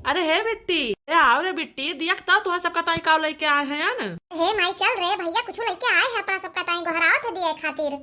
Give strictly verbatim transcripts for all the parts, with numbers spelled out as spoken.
अरे हे बिट्टी, ए आओ रे बिट्टी, दियख तो तुहा सबका ताई काव लइके आए हैं न। हे माई, चल रे भइया, कुछ लइके आए हैं अपना सबका ताई, गोहरावत है दिए खातिर।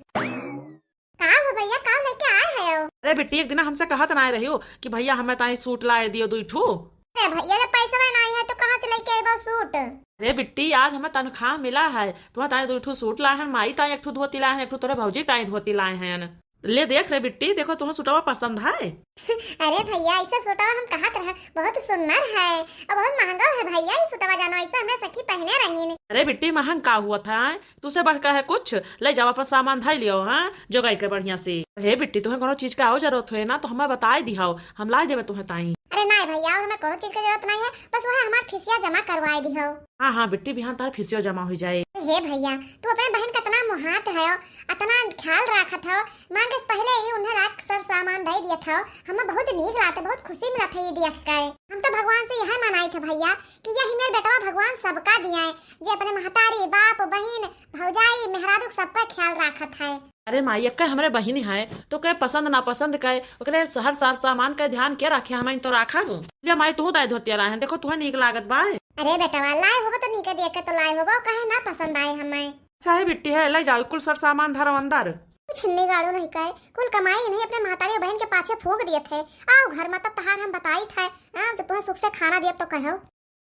का हो भइया, का लइके आए है हो? अरे बिट्टी, एक दिन हमसे कहत नाय रहियो कि भइया हमें ताई सूट लाए दियो दुई ठू। अरे भइया, जब पैसा नाय है तो कहाँ से लइके आइबो सूट? अरे बिट्टी, आज हमें तनख्वाह मिला है, तुम्हें ताई दुई ठू सूट लाए हैं, माई ताई एक ठू धोती लाए हैं, एक ठू तोरे भौजी ताई धोती लाए हैं। ले देख रे बिट्टी, देखो तुम्हें सूटवा पसंद है। अरे भइया, ऐसा सूटवा हम कहत रहे, बहुत सुंदर है और बहुत महंगा है भइया, ये सूटवा जानो, ऐसा हमरे सखी पहने रहीन। अरे बिट्टी, महंग का हुआ था, तुसे बढ़ का है कुछ? ले जाओ, अपन सामान धइ लियो, हाँ, जोगाई के बढ़िया से। हे बिट्टी, तुहें कोनो चीज का और जरूरत होए ना, तो हमें बताए दिहाओ, हम लाए देबे तुहें ताई। अरे नाय भइया, और हमें कोनो चीज के जरूरत नाय है, बस वह हमार फीसिया जमा करवाए दिहाओ। हाँ, हाँ बिट्टी, बिहान तार फीसियो जमा हो जाए। हे भइया, तू अपने बहन का इतना मुहात है, इतना ख्याल राखत हो, मांगे से पहले ही उन्हें लाख सर सामान दे दिया था, हमें बहुत नीक लागत, बहुत खुशी मिलत है ये देख के। हम तो भगवान से यह मनाई थे भइया कि यही मेरे बेटवा भगवान सबका दिए, जे अपने महतारी, बाप, बहिन, भौजाई, मेहरारू सबका ख्याल राखत है। अरे माई, एक्के हमरे बहिनी है, तो के पसंद ना पसंद के, ओकरे हर सार सामान के ध्यान के राखे, हम तो राखब। ले माई, तू दाई धोतिया लाए हैं, देखो तुहे नीक लागत बा। अरे बेटवा, लाए होबो तो नीके देख के तो लाए होबो, काहे ना पसंद आए हमें। चाहे बिट्टी है, ले जाओ कुल सर सामान धरो अंदर। कुछ हिन्नी गाड़ू नहीं कहे, कुल कमाई नहीं अपने महतारी बहन के पाछे फूंक दिए थे। आओ घर में तब तहार हम बताई थे, हाँ, जब तुम्हें सुख से खाना दिए तो कहो।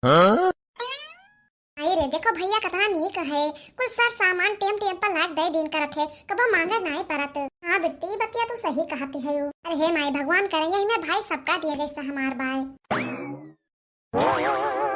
हाँ? आई रे, देखो भइया कितना नीक है, कुल सर सामान टेम टेम पर लाग दे दिन करत है, कबो मांगे नाय परत। हाँ बिट्टी, बतिया तू सही कहती है। अरे हे माई, भगवान करे यही में भाई सबका दिए जैसा हमार बाय।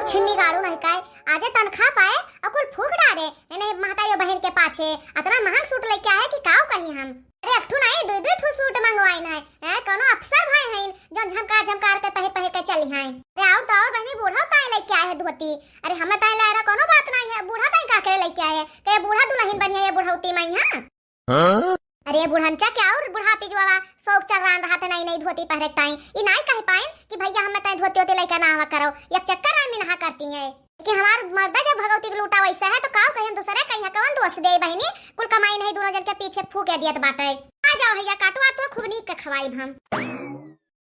छिन्नी गाड़ू नहीं काए, आजे तनख्वाह पाए और कुल फूंक डारे, इन्हें महतारी बहन के पाछे। अतना महंग सूट लेके आए कि काव कही हम। अरे, एक ठू नाई, दुई दुई ठू सूट मंगवाइन है। हैं, कौनो अफसर भाई हैं, जौन झमकार झमकार के पहिर पहिर के चली हैं। अरे, और तो और बहनी, बूढ़ा ताई लेके आए है धोती। अरे, हमें ताई लाए रहा, कौनो बात नहीं है, बूढ़ा ताई का करे लेके आए है? कहे बूढ़ा दुल्हन बनी है ये बुढ़ौती में, हाँ? हाँ? अरे, बुढ़नचा क्या और बुढ़ापी जुआवा, शौक चल रहा रहा था नई नई धोती पहिरे ताई। ई नाई कह पाइन कि भैया हमें ताई धोती होती लेके ना आवा करो, एक चक्कर में नहा करती है। कि हमार मर्दा जब भगवती के लूटा वैसा है, तो काव कही हम दूसरे कहीं, कौन दोष दे बहिनी? कुल कमाई नहीं, दोनों जन के पीछे फूके दियत बाटे। आ जाओ भैया, काटो, आप तो खूब नीक के खवाई हम।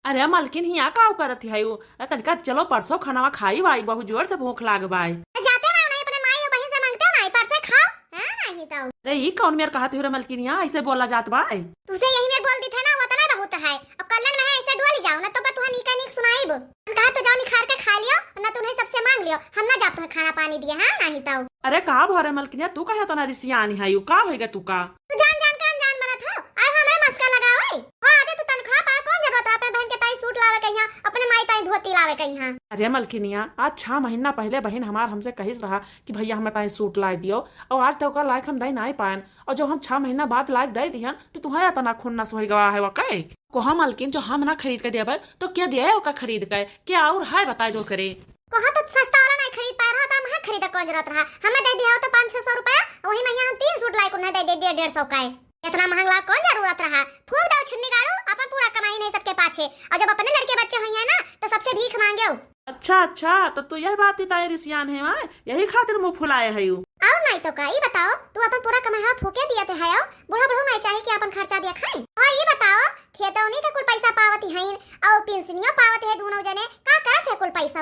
अरे मलकिन, हिया काव करत है उ? अरे तनिका चलो परसों खानावा खाई वाई, बहुत जोर से भूख लाग बाई। जाते ना नहीं, अपने माई और बहन से मांगते ना, परसे खाओ, है नहीं तो। अरे ई कौन मेर कहत हो रे मलकिनिया, ऐसे बोला जात बाई? तुमसे यही मेर बोल दी था ना, वो तो ना बहुत है। और कल्लन में है ऐसे डोल जाओ ना, तो मैं तुम्हें नीका नीक सुनाई बो। हम कहा तो जाओ निखार के खा लियो, ना तुम्हें सबसे मांग लियो, हम ना जाब तुम्हें खाना पानी दिए, हाँ, नहीं तो। अरे का भरे मलकिनिया, तू कहे तना रिसियानी है, यू का होइगा तू का? तू जान जान के अनजान बनत हो, आए हमरे मस्का लगावे। हो आजे तू तनख्वाह पाए, कौन जरूरत है अपने बहन के ताई सूट लावे के यहाँ, अपने माई ताई धोती लावे के यहाँ। अरे मलकिनिया, आज छह महीना पहले बहन हमार हमसे कहिस रहा कि भैया हमें ताई सूट लाए दियो, और आज तक ओकर लायक हम दे नाई पाएन, और जब हम छह महीना बाद लायक दे दिहन तो तुम्हारा तना खुन्नस हो गवा है वके। कोहा मलकिन, जो हम ना खरीद के देबे तो क्या दिया है ओका खरीद के, क्या और है बताए दो करे। कोहा तो सस्ता वाला नहीं खरीद पाए रहा, तो हम खरीदे कौन जरूरत रहा, हमें दे दिया हो तो पाँच छह सौ रुपया, वही में हम तीन सूट लायक उन्हें दे दे डेढ़ डेढ़ सौ का है। इतना महंगा कौन जरूरत रहा? फूंक दो छिन्नी गाड़ू, अपन पूरा कमाई नहीं सबके पाछे, और जब अपने लड़के बच्चे हुई है ना तो सबसे भीख मांगे। अच्छा अच्छा, तो तू यह बात ही ताई रिसियान है वहाँ, यही खातिर मुंह फुलाए है यू। और नहीं तो का, ई बताओ, तू अपन पूरा कमाई फूके दिया ते है, बूढ़ा बूढ़ा नहीं चाहिए कि अपन खर्चा दिया खाए। और ये बताओ, खेतौनी के कुल पैसा पावत हईन और पेंशनियो पावत है दोनों जने, का करत है कुल पैसा?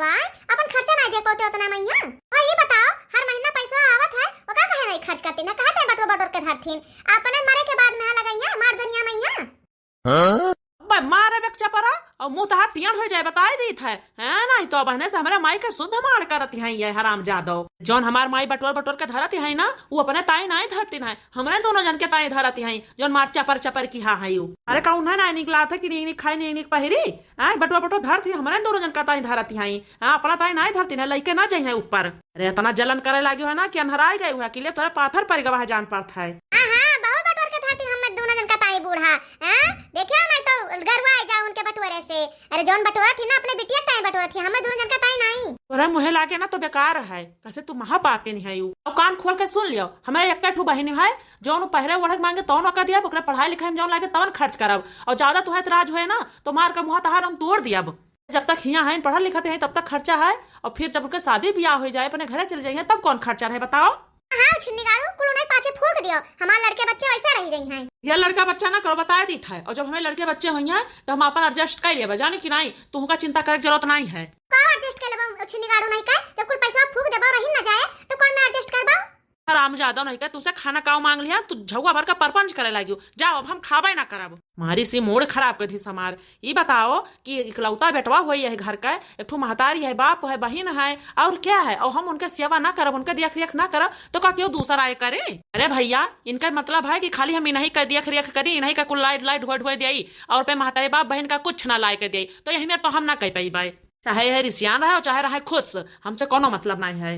अपन खर्चा नहीं दे पाते उतना महिया। और ये बताओ, हर महीना पैसा आवत है, वो का कहे नहीं खर्च करती ना, कहते बटोर बटोर के धरतीन, अपने मरे के बाद में लगई है मार दुनिया में यहाँ। हाँ? अबे मारे बेक चपरा, और मुंह तहार टियन हो जाए, बताए दीत है, हैं? नहीं तो बहने से हमारे माई के शुद्ध मार करती हैं ये हराम जादव। जौन हमार माई बटोर बटोर के धरती है ना, वो अपने ताई नाई धरती है, हमरे दोनों जन के ताई धरती है, जौन मार चपर चपर की हा है यू। अरे का उन्हें नाई निकला था कि नीक नीक खाई, नीक नीक पहिरी, आय बटोर बटोर धरती, हमरे दोनों जन का ताई धरती है, हाँ, अपना ताई नाई धरती है, लइके ना जाई है ऊपर। अरे इतना जलन करे लागी है ना कि अन्हराई गई हुआ कि ले तोरे पाथर पर गवाह जान पड़त है। हाँ, हाँ, बहुत बटोर के थाती हम दोनों जन का ताई बूढ़ा। हाँ? देखियो नहीं तो गरुआ जाओ उनके बटोरे से। अरे जौन बटोरा थी ना अपने बिटिया ताई बटोरा थी, हमें दोनों जन का ताई नहीं। तोरा मुँहे लागे ना तो बेकार है, कैसे तू महापापिन है यू। अब कान खोल के सुन लियो, हमारे एक ठू बहिनी है, जौन पहरे ओढ़क मांगे तौन ओका दिया, ओकरे पढ़ाई लिखाई में जौन लागे तवन खर्च करब, और ज्यादा तुहे एतराज हुए ना तो मार का मुँह तहार हम तोड़ दियब। जब तक हियाँ हैं, पढ़ल लिखत हैं, तब तक खर्चा है, और फिर जब उनके शादी ब्याह हो जाए, अपने घरे चले जाइए, तब कौन खर्चा रहे, बताओ? हाँ, छिन्नी गाड़ू, कुल उन्हें पाछे फूंक दियो, हमार लड़के बच्चे वैसे रह जाई हैं। यह लड़का बच्चा ना करो, बताए दीत है, और जब हमें लड़के बच्चे हुई हैं, तो हम अपन adjust कर लेबे, जाने कि नहीं, तुहका चिंता करे के जरूरत नहीं है। का बिगाड़ू नहीं का, जब कुल पैसा फूक देबो, रही न जाए, तो कौन में adjust करबो? हरामजादा नहीं का, तुसे खाना काव मांग लिहा, तू झौआ भर का परपंच करे लागियो। जाओ, अब हम खाबे ना करब। मारी सी मूड खराब कर दी समार। ई बताओ कि इकलौता बेटवा होई यह घर का, एक ठो महतारी है, बाप है, बहिन है, और क्या है? और हम उनके सेवा ना करब, उनके देख रेख ना करब, तो का केहू दूसर आए करे? अरे भैया, इनका मतलब है कि खाली हम इन्हीं का देख रेख करी, इन्हीं का कुल लाइट लाइट ढुआ ढुआ देई, और पे महतारी बाप बहिन का कुछ ना लाए के देई, तो यही में तो हम ना कह पाई बाई। चाहे यह रिसियान रहे और चाहे रहे खुश, हमसे कोनो मतलब नहीं है।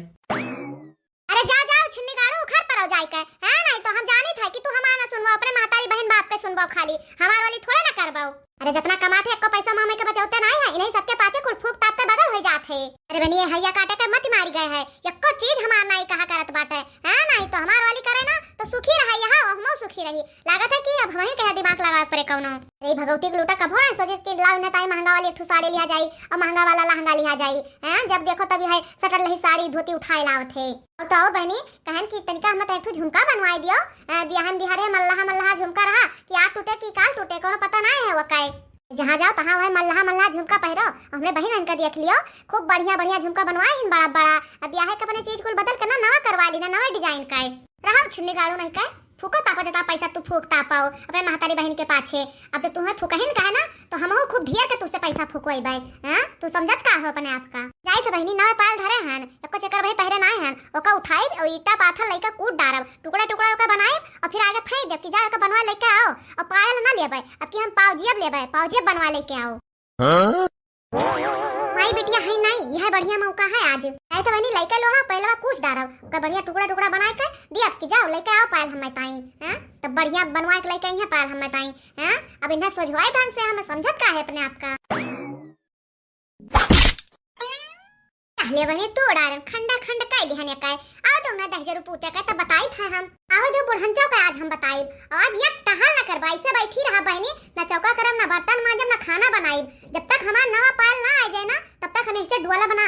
अरे जा, जाओ, छिन्नी गाड़ू, उखड़ पड़ो जाए के, है? नहीं तो हम जानित है कि तू हमार ना सुनबो, अपने महतारी बहिन बाप के सुनबो खाली, हमार वाली थोड़े ना करबो। अरे जितना कमात है, एको पैसा मामे के बचौते नहीं है, इन्हीं सबके पाछे कुल फूक ताप के बगल हो जात है। अरे बहिनी, ये हइया काटे के मत मारी गए है, एको चीज हमार नहीं कहा करत बाटे, है? नहीं तो हमार वाली करे ना तो सुखी रहे यहाँ, हमहू सुखी रही। लागत है कि अब हमही कहे दिमाग लगावे पड़े कौनो। अरे भगवती के लूटा कभो ना सोचे कि लाओ इन्हें ताई महंगा वाली एक ठो साड़ी लिहा जाई और महंगा वाला लहंगा लिहा जाई, हैं? जब देखो तभी है सटल रही साड़ी धोती उठाए लावत है। और तो और बहनी, कहन कि तनिका हम एक ठो झुमका बनवाए दियो, अ, बियाह में दिहा रहे मल्लाहा मल्लाहा झुमका रहा कि आज टूटे कि काल टूटे, कोनो पता ना है वो काए। जहाँ जाओ तहाँ वह मल्लाहा मल्लाहा झुमका पहिरो, और हमरे बहिन इनका देख लियो, खूब बढ़िया बढ़िया झुमका बनवाए हिन बड़ा बड़ा। अब बियाह के अपने चीज कुल बदल के ना नवा करवा ली ना, नवा design काए। रहो छिन्नी गाड़ू नहीं काए, फूको तापो जता पैसा तू फूक तापो अपने महतारी बहिन के पाछे। अब जब तुम्हें फूकहिन का है ना, तो हमहू खूब ढेर के तुझसे पैसा फूकवाई बाई। हाँ, तू समझत का हो अपने आप का? जाई थे बहिनी, नवे पायल धरे हन, एको चक्कर भाई पहिरे नाय हन, ओका उठाई और ईटा पाथर लइका कूट डारब, टुकड़ा टुकड़ा ओका बनाई और फिर आगे फेंक देब कि जा ओका बनवा लेके आओ और पायल ना लेबे, अब की हम पाउजेब लेबे, पाउजेब बनवा लेके आओ। हाँ? माई बिटिया है नहीं, यह बढ़िया मौका है आज। नहीं तो बहनी लइका लोड़ा पहलवा कूच डारब, ओका बढ़िया टुकड़ा टुकड़ा बनाए के दियब कि जाओ लेके आओ पायल हमें ताई, हैं? तब बढ़िया बनवा के लेके आई है पायल हमें ताई, हैं? अब इन्हें सोझवाए ढंग से हमें समझत का है अपने आप का। कहले बहनी तू डारन खंडा खंड कह दिहन एकाए। आओ दो ना दहजरू पूते का तब बताई था हम। आओ दो बुढ़ंचो का आज हम बताई। आज एक टहल न करबा, ऐसे बैठी रहा बहनी, ना चौका करब, ना बर्तन मांजब, ना खाना बनाई। जब तक हमार नवा पायल ना आ जाए ना, तब तक हम ऐसे डुअलब ना।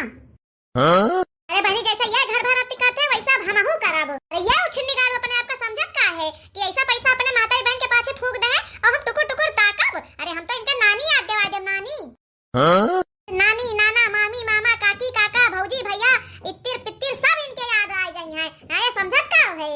हाँ? अरे बहनी, जैसे ये घर भर अति करते हैं, वैसे अब हमहू करब। अरे ये उछिन्नी गाड़ू अपने आप का समझत का है कि ऐसा पैसा अपने माता बहन के पाछे फूक दे और हम टुकुर टुकुर ताकब? अरे हम तो इनके नानी याद देवा देब, नानी। हाँ? नानी, नाना, मामी, मामा, काकी, काका, भौजी, भैया, इत्तिर पित्तिर सब इनके याद आ जाई हैं। हाँ, ये समझत का है?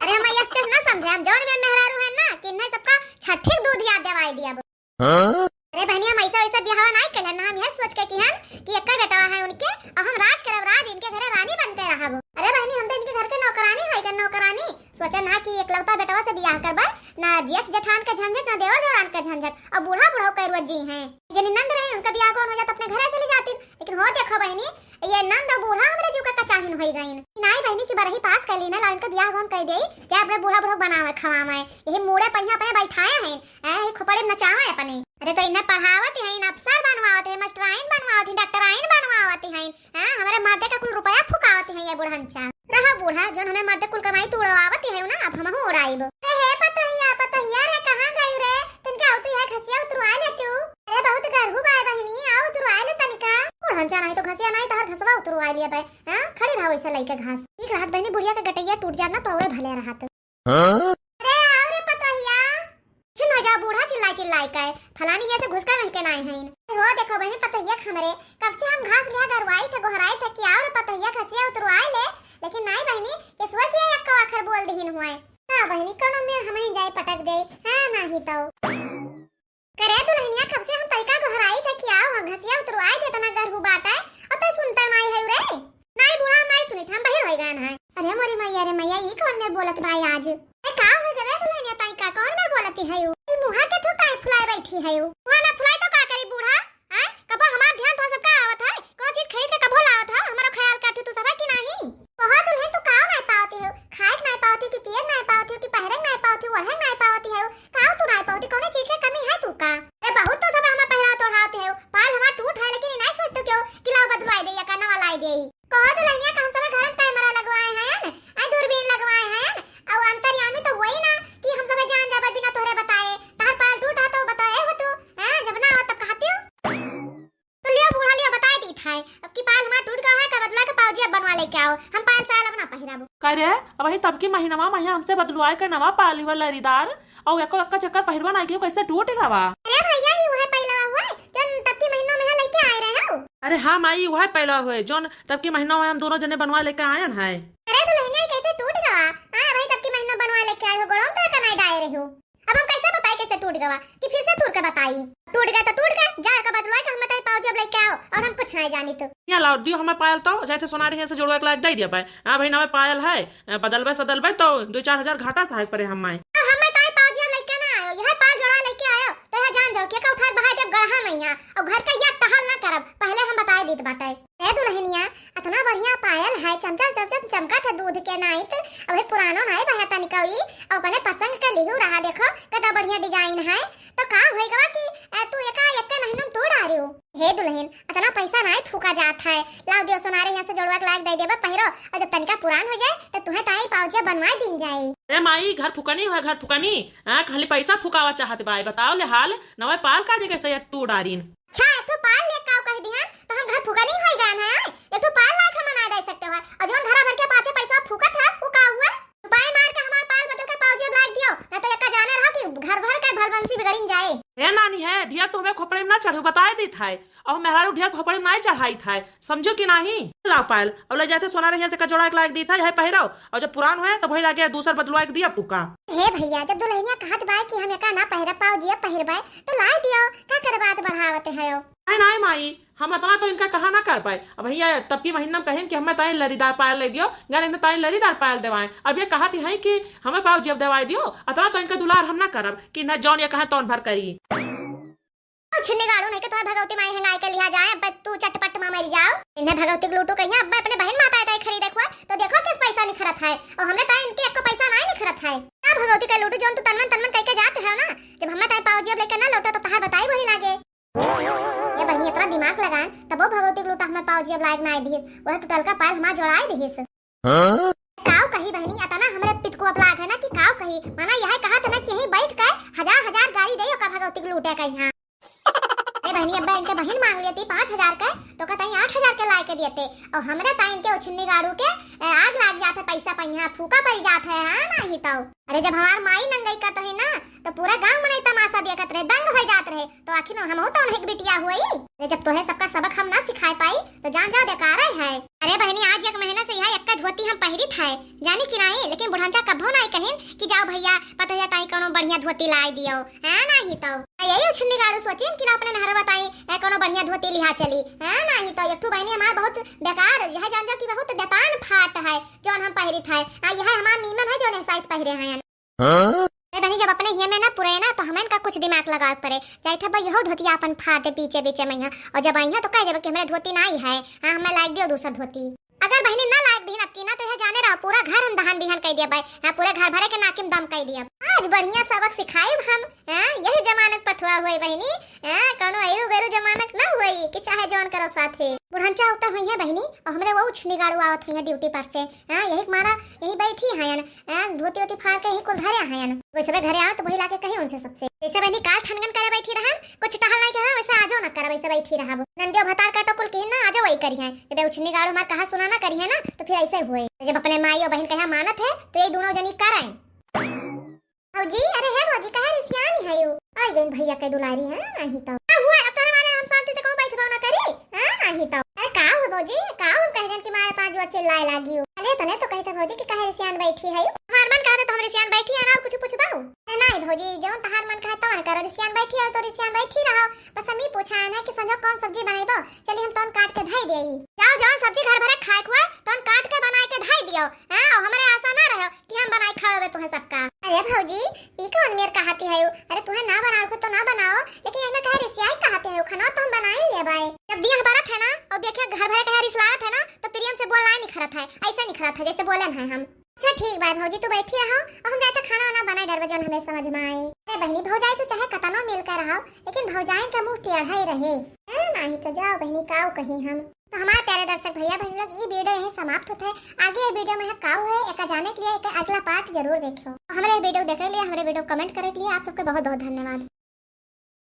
अरे हम ऐसे ना समझे, हम जौन में मेहरारू है ना कि इन्हें सबका छठी दूध याद देवाई दिया। हाँ? अरे बहनी, हम ऐसा वैसा बियाह नहीं कइले ना, हम यह सोच के किहन कि एक बेटवा है उनके और हम राज करब राज, इनके घरे रानी बन के रहब। अरे बहनी, हम तो इनके घर के नौकरानी है के नौकरानी। सोचे ना कि एकलौता बेटवा से बियाह करबा, ना जेठ जेठान के झंझट, ना देवर देवरान के झंझट, और बूढ़ा बूढ़ा कई रोज जी हैं। जनी नंद रहे, उनका बियाह कौन हो जात, अपने घरे चली जाती। लेकिन हो देखो बहनी, ये नंद और बूढ़ा हमरे जुका का चाहिन होई गईन। नाई बहनी की बरही पास कर ली ना, ला इनका बियाह कौन कर देई, जा अपने बूढ़ा बूढ़ा बनावे खवावे, यही मूड़े पहिया पे बैठाए हैं, ऐ, यही खोपड़े नचावे अपने। अरे तो इन्हें पढ़ावत हैं, अफसर बनवावत हैं, मास्टराइन बनवावत हैं, डॉक्टराइन बनवावत हैं, हैं, हमारे मर्दे का कुल रुपया फुकावत हैं ये बुढ़ंचा। रहा बूढ़ा, जोन हमें मर्दे कुल कमाई तू उड़वावत है ना, अब हमहू उड़ाइब। ए हे पतहिया, पतहिया रे, कहाँ गई रे? तनिका आउती है, घसिया उतरवाए ले तू। अरे बहुत गरहू बाय बहिनी, आओ उतरवाए ले तनिका। बुढ़ंचा नहीं तो घसिया नहीं तो हर घसवा उतरवाए लिया बे। हाँ, खड़ी रहो ऐसे लइके घास। ठीक रहत बहिनी, बुढ़िया के गटैया टूट जात ना तो औरे भले रहत। हाँ? अरे आओ रे पतहिया। छिन हो जाओ बूढ़ा चिल्लाई चिल्लाई के, फलानी हिया से घुस के रह के नाई हईन। हो देखो बहिनी पतहिया हमरे, कब से हम घास लिहा गरवाई थे, गोहराई थे कि आओ रे पतहिया घसिया उतरवाए ले, लेकिन नाई बहिनी, केसुआ किया यक्को आखर बोल दिहिन हुए। हाँ बहिनी, कोनो मेर हमही जाए पटक दे, हाँ नाही तो। करे दुल्हनिया, कब से हम तइका गोहराई थे कि आओ घसिया उतरवाए दे, इतना गरहू बात है, और तो सुनता नाई है रे। नाई बूढ़ा, हम नाई सुनी थे, हम बहिर होई गए हैं। अरे मोरी मैया रे मैया, ई कौन मेर बोलत भाई आज? अरे का हो गए दुल्हनिया, तइका कौन मेर बोलती है यू? ई मुहा के तू काहे फुलाए बैठी है यू? मुहा ना फुलाए तो का करी बूढ़ा? हैं? कबो हमार ध्यान तो सबका आवत है, कोनो चीज खरीद के कबो लावत है, हमारो ख्याल करती तू सब है कि नहीं? कहो दुल्हन, तू काव नाई पावती हो, खाए के नाई पावती हो, कि पिए के नाई पावती हो, कि पहरे के नाई पावती हो, ओढ़े के नाई पावती हो, काव तू नाई पावती, कोनो चीज के कमी है तू का? अरे बहुत तो सब हमें पहरावत ओढ़ावती हो, पाल हमार टूट है, लेकिन ये नाई सोचते क्यों कि लाओ बदलवाई दे या का नवा लाई दे। कहो दुल्हनिया, का हम सब घर में कैमरा लगवाए हैं, आ दूरबीन लगवाए हैं, और अंतर्यामी तो वही ना कि हम सब जान जाबे बिना तोहरे बताए, तार पाल टूट है तो बताए हो तू, हैं? जब ना हो तब कहती हो। तो लियो बूढ़ा लियो, बताए दी था, अब की पायल हमार टूट गया है, का बदला के पाउजी अब बनवा लेके आओ, हम पायल सायल अब ना पहिराबो। का रे, अब वही तब की महीनवा में हमसे बदलवाए के नवा पायल हुआ लरीदार, और एको एक्का चक्कर पहिरवा ना कियो, कैसे टूट गवा? अरे भैया, ही वह पहिलवा हुआ है, जौन तब की महीनों में लेके आए रहे हो। अरे हाँ माई, उहै पायल होय, जौन तब की महीना में हम दोनों जने बनवा लेके आयन है। अरे दुलहिनिया, ई कैसे टूट गवा? हाँ भाई, तब की महीना बनवा लेके आए हो, गोड़ों पे का नहीं डाए रहे हो। अब हम कैसे बताई कैसे टूट गवा, कि फिर से तूर के बताई? टूट गए तो टूट गए, जाओ एका बदलवा के हमें ताई पाउजी अब लेके आओ, और हम कुछ नहीं जानी तो। यहाँ लाओ, दियो हमें पायल तो, जाए थे सोनारे हियाँ से जोड़वा के लायक दे दिया पाए। हाँ भाई, नवे पायल है, अ, बदलबे सदलबे तो दो चार हजार घाटा सहाय पड़े हम माए। तो हमें ताई पाउजी अब लेके ना आयो, यह पायल जोड़ा लेके आयो, तो यह जान जाओ कि एका उठा के बहा देब गड़हा में यहाँ, और घर का यह टहल ना करब, पहले हम बताए देत बाटे। ए दुलहिनिया, अतना बढ़िया पायल है, चमचम चमचम चमकत है दूध के नाइत। अबे पुरानो नाई बा तनिका ई, और अपने पसंद के लिहू रहा, देखो कितना बढ़िया design है। तो का होई गवा कि, ए, तू एका एक्के महीना में तोड़ आ रही हो? हे दुलहिन, अतना पैसा नाई फूका जात है, लाओ दियो सोनारे हियाँ से जोड़वा के लायक दे देबा, पहिरो, और जब तनिका पुरान हो जाए तो तुहे ताई पाउजी बनवा दिन जाए। ए माई, घर फुकनी हुआ, घर फुकनी, हाँ, खाली पैसा फुकावा चाहत बाय, बताओ ले हाल, नवे पायल काढ़े के सैयद तू डारिन। अच्छा, एक ठो पायल ले काव कह दिहन, तो हम घर फुकनी होई गए हैं? एक ठो पायल लायक हम ना दे सकते हो, और जौन घरा भर के पाछे पैसा फूकत है, वो का हुआ? उपाय मार के हमार पायल बदल के पाउजी अब लायक दियो, ना तो एका जाने रहो कि घर भर के भलबंसी बिगड़िन जाए। हे नानी है, ढेर तो हमें खोपड़े में ना चढ़ू, बताए दी था, और मेहरारू ढेर खोपड़े में ना चढ़ाई था, समझो कि नहीं? लाओ पायल, और ले जाते सोनारे हियाँ से एका जोड़ा के लायक दी था, यह पहिरो, और जब पुरान होए तब वही लागे दूसर बदलवा के दिया तू का। हे भैया, जब दुलहिनिया कहत बाय कि हम एका ना पहिरब पाउजी अब पहिरबे, तो लाए दियो, का करे बात बढ़ावत है हो? नहीं, नहीं माई, हम अतना तो इनका कहा ना कर पाए। अब भैया तब की महीना में कहेन कि हमें ताई लरीदार पायल ले दियो, गाने में ताई लरीदार पायल देवाएं। अब ये कहत हैं कि हमें पाउजी अब देवाए दियो, अतना तो इनका दुलार हम ना करब कि ना जौन ये कहे तौन भर करी। छिन्नी गाड़ू नहीं के तुम्हें भगवती माई हेंगाई के लिहा जाए, अब तू चटपट मा मर जाओ। इन्हें भगवती के लूटू कहिया, अब अपने बहन माता ताई खरीदे खुआ, तो देखो किस पैसा निखरत है, और हमरे ताई इनके एको पैसा नहीं निखरत है। ना भगवती के लूटू, जौन तू तनमन तनमन कह के जाते हो ना, जब हमें ताई पाउजी अब लेके ना लौटो तो तहार बताई वही लागे। ये बहनी इतना दिमाग लगान, तब वो भगवती के लूटा हमें पाउजी अब लायक ना दिहिस, वह टुटल का पायल हमार जोड़ाए दिहिस। हाँ? काव कही बहनी, अतना हमरे पित को अब लाग है ना कि काव कही, माना यह कहा था ना कि यहीं बैठ के हजार हजार गारी दे का भगवती के लूटे का यहाँ। अरे बहनी, अब्बा इनके बहन मांग लेती पाँच हजार के, तो कहता ही आठ हजार के लाए के देते, और हमरे ताई इनके उछिन्नी गाड़ू के, ए, आग लाग जाते पैसा पे यहाँ फूका पड़ जात है, हाँ ना ही तो। अरे जब हमार माई नंगई करत रही ना, तो पूरा गांव मनई तमाशा देखत रहे, दंग हो जात रहे। तो आखिर हमहू तो उन्हें के बिटिया हुई। अरे जब तोहे सबका सबक हम ना सिखाए पाई, तो जान जा बेकार है। अरे बहनी, आज एक महीना से यह एक्का धोती हम पहिरित है, जानी कि नहीं, लेकिन बुढ़ंचा कभो नहीं कहिन कि जाओ भैया, पतोहिया ताई कोनो बढ़िया धोती लाई दियो, हाँ नहीं तो। आ यही उछिन्नी गाड़ू सोचिन कि ना अपने नहरवा ताई, ए, कोनो बढ़िया धोती लिहा चली, हाँ नहीं तो। एक ठो बहनी हमार बहुत बेकार, यह जान जाओ कि बहुत बेतान फाट है, जौन हम पहिरित है। आ यह हमार नीमन है, जौन साइत पहिरे हैं। हाँ? अरे बहनी, जब अपने हिया में ना पुरे ना, तो हमें इनका कुछ दिमाग लगावे पड़े। जाइत है भाई, यहो धोतिया अपन फाड़ दे बीचे बीचे में यहाँ, और जब आई है तो कह देबे कि हमरे धोती नाई है, हाँ, हमें लायक दियो दूसर धोती। अगर बहनी ना लायक दीन अब की ना, तो यह जाने रहो, पूरा घर हम दहन बिहन कह दिया भाई, हाँ, पूरे घर भरे के नाकिम दम कह दिया। आज बढ़िया सबक सिखाइब हम, हाँ, यही जमानक पठुआ हुई बहनी, हाँ, कोनो ऐरू गैरू जमानक ना हुई कि चाहे जौन करो साथे। बुढ़ंचा उतर हुई है बहनी, और हमरे वो उछनी गाड़ू आवत हुई है ड्यूटी पर से, हाँ, यही मारा यही बैठी हैं, हैं, धोती ओती फाड़ के यही कुल धरे हैं। वैसे भी घरे आओ तो वही लाके कही उनसे सबसे। जैसे बहनी काल ठनगन करे बैठी रहन, कुछ टहल नहीं करा, वैसे आजो ना करा, वैसे बैठी रहा। नंदियो भतार काटो कुल की ना, आजो वही करी हैं। जब उछनी गाड़ू हमार कहा सुना ना करी है ना, तो फिर ऐसे हुए। जब अपने माई और बहन कहा मानत है, तो यही दोनों जनी करें। भौजी, अरे हे भौजी, काहे रिसियानी है यू? आई गई भैया के दुलारी, हाँ, नहीं तो। का हुआ? अब तोहरे मारे हम शांति से कहूँ बैठबो ना करी, हाँ, नहीं तो। अरे का हुआ भौजी, का हम कह देन कि मारे पाँच जोर चिल्लाए लागी हो? अरे तने तो कहते भौजी कि काहे रिसियान बैठी है यू? हमार मन कहते तो हम रिसियान बैठी है ना, और कुछ पूछबाऊ? अरे नहीं भौजी, जौन तहार मन कहे तवन करो, रिसियान बैठी है तो रिसियान बैठी रहो। बस हम ही पूछा है ना कि संजो कौन सब्जी बनाइबो, चलिए हम तौन काट के धई देई। जाओ, जौन सब्जी घर भरे खाए खुआ, तौन काट के बनाए के धई दियो, हाँ, और हमरे आशा ना रहो कि हम बनाई खावे तुम्हें सबका। अरे भौजी, ई कौन मेर कहती है यू? अरे तुम्हें ना बनाओ को तो ना बनाओ, लेकिन एमे कहे रिसियाई कहती है यू? खाना तो हम बनाए ले भाई। जब बियाह बरत है ना, और देखिए घर भरे कहे रिसलात है ना, तो प्रेम से बोलना ही निखरत है, ऐसे निखरत है जैसे बोलन है हम। अच्छा ठीक बा भौजी, तू बैठी रहो और हम जाए तो खाना वाना बनाए डरबे जौन हमें समझ में आए। अरे बहनी, भौजाई से चाहे कतनो मिल कर रहो, लेकिन भौजाइन का मुंह टेढ़ा ही रहे। हाँ, नहीं तो जाओ बहनी, काऊ कही हम। तो हमारे प्यारे दर्शक भैया बहन लोग, ये वीडियो यहीं समाप्त होता है। आगे ये वीडियो में है काऊ है, एका जाने के लिए एक अगला पार्ट जरूर देखो। हमारे वीडियो देखे के लिए, हमारे वीडियो कमेंट करे के लिए आप सबके बहुत बहुत धन्यवाद।